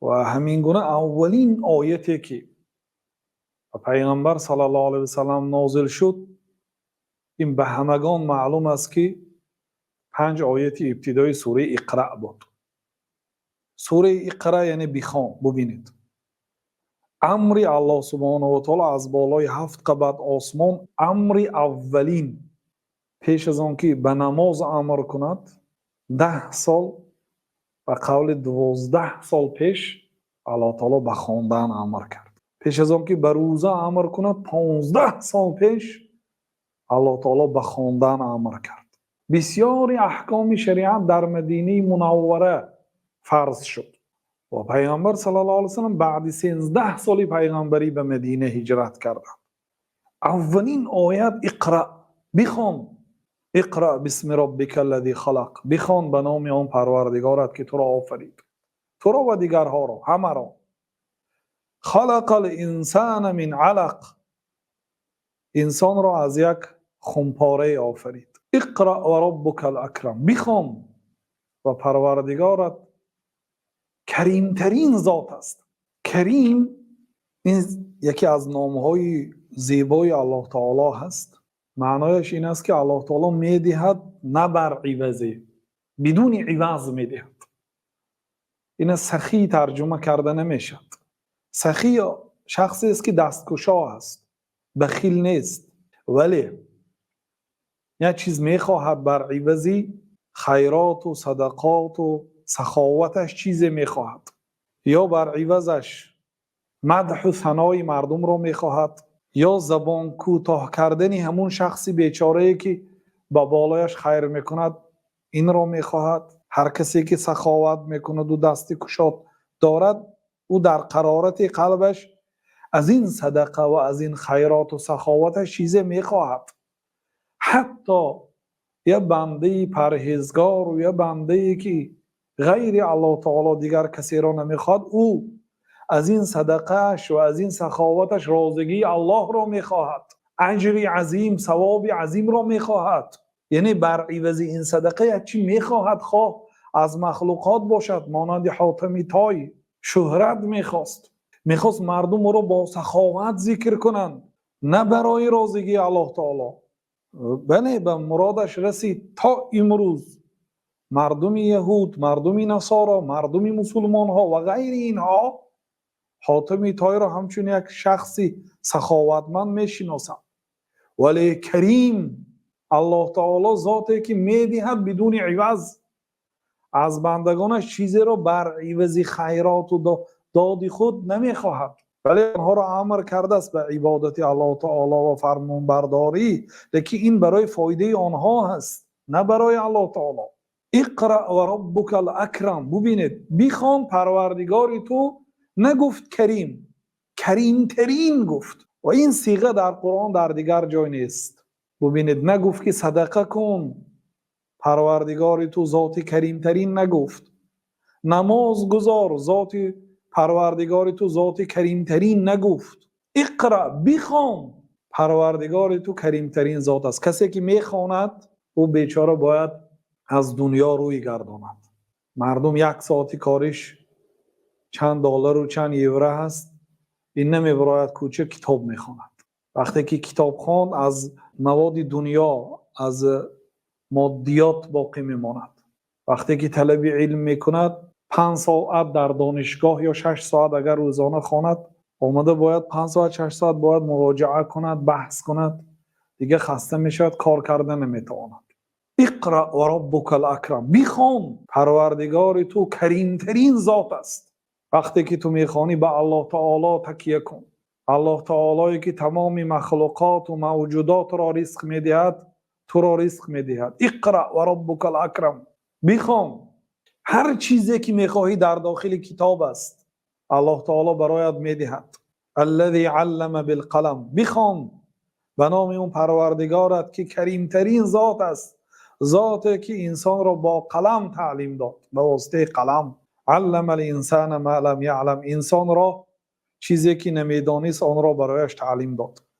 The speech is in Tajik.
Ва ҳамин гуна аввалин ояте, ки ба Паёмбар саллаллоҳу алайҳи васаллам нозил шуд, ин ба ҳамагон маълум аст, ки панҷ ояти ибтидоии сураи Иқро буд. Сураи Иқро яъне бихон, бубинед. Амри Аллоҳ субҳонаҳу ва таъоло аз болои ҳафт қабат осмон, амри аввалин пеш аз он ки ба намоз амр кунад, 10 сол, ба қавли 12 сол пеш Аллоҳ таъоло ба хондан амр кард. Пеш аз он ки ба рӯза амр кунад, 15 сол пеш Аллоҳ таъоло ба хондан амр кард. Бисёре аҳкоми шариат дар Мадинаи Мунаввара фарз шуд ва Паёмбар саллаллоҳу алайҳи васаллам баъд 13 соли паёмбарӣ ба Мадина ҳиҷрат карданд. Аввалин оят Иқро, бихон. اقرأ باسم ربك الذي خلق. Бихон ба номи он Парвардигорат, ки туро офарид. Туро ва дигарҳоро, ҳамаро. خلق الإنسان من علق. Инсонро аз як хунпорае офарид. اقرأ وربك الأكرم. Бихон ва Парвардигорат каримтарин зот аст. Карим ин яке аз номҳои зебои Аллоҳ таъоло ҳаст. Маънояш ин аст, ки Аллоҳ таъоло медиҳад на бар ивазе, бидуни иваз медиҳад. Ина сахӣ тарҷума карда намешавад. Сахӣ шахсест, ки дасткушо аст, бахил нест, вале як чиз мехоҳад, бар ивази хайроту садақоту саховаташ чизе мехоҳад ё бар ивазаш мадҳу санои мардумро мехоҳад ё забон кӯтоҳ кардани ҳамун шахси бечорае, ки ба болояш хайр мекунад, инро мехоҳад. Ҳар касе ки саховат мекунаду дасти кушод дорад, ӯ дар қарорати қалбаш аз ин садақа ва аз ин хайроту саховаташ чизе мехоҳад. Ҳатто як бандаи парҳезгору як бандае, ки ғайри Аллоҳ таоло дигар касеро намехоҳад, ӯ аз ин садақааш ва аз ин саховаташ розигии Аллоҳро мехоҳад, аҷри азим, савоби азимро мехоҳад. Яъне бар ивази ин садақа як чӣ мехоҳад, хоҳ аз махлуқот бошад, монанди Ҳотами Той шӯҳрат мехост, мехост мардум ӯро бо саховат зикр кунанд, на барои розигии Аллоҳ таоло. Бале, ба муродаш расид. То имрӯз мардуми яҳуд, мардуми насоро, мардуми мусулмонҳо ва ғайри инҳо Ҳотими Тойро ҳамчун як шахси саховатманд мешиносанд. Вале Карим Аллоҳ таоло зоте, ки медиҳад бидуни иваз, аз бандагонаш чизеро бар ивази хайроту доди худ намехоҳад, вале онҳоро амр кардааст ба ибодати Аллоҳ таоло ва фармонбардорӣ, лекин ин барои фоидаи онҳо ҳаст, на барои Аллоҳ таоло. اقرأ وربك الأكرم. Бубинед, бихон, Парвардигори ту нагуфт карим, каримтарин гуфт. Ва ин сиға дар Қуръон дар дигар ҷой нест. Бубинед, нагуфт, ки садақа кун, Парвардигори ту зоти каримтарин нагуфт, намоз гузор, зоти Парвардигори ту зоти каримтарин нагуфт. Иқра, бихон, Парвардигори ту каримтарин зот аст. Касе ки мехонад, ӯ бечора бояд аз дунё рӯй гардонад. Мардум як соати кориш чанд доллару чанд евро ҳаст, ин намебарояд кӯча, китоб мехонад. Вақте ки китоб хонд, аз маводи дунё, аз моддиёт боқӣ мемонад. Вақте ки талаби илм мекунад, 5 соат дар донишгоҳ ё 6 соат агар рӯзона хонад, омада бояд 5 соат, 6 соат бояд муроҷиа кунад, баҳс кунад, дига хаста мешавад, кор карда наметавонад. اقرأ وربك الأكرم. Бихон, Парвардигори ту каримтарин зот аст. Вақте ки ту мехонӣ, ба Аллоҳ таоло такя кун. Аллоҳ таолое, ки тамоми махлуқоту мавҷудотро ризқ медиҳад, туро ризқ медиҳад. اقرأ وربك الأكرم. Бихон, ҳар чизе ки мехоҳӣ дар дохили китоб аст, Аллоҳ таоло бароят медиҳад. الذي علم بالقلم. Бихон ба номи он Парвардигорат, ки каримтарин зот аст, зоте ки инсонро бо қалам таълим дод, ба воситаи қалам. علم الإنسان ما لم يعلم. Инсонро чизе ки намедонист, онро барояш таълим дод.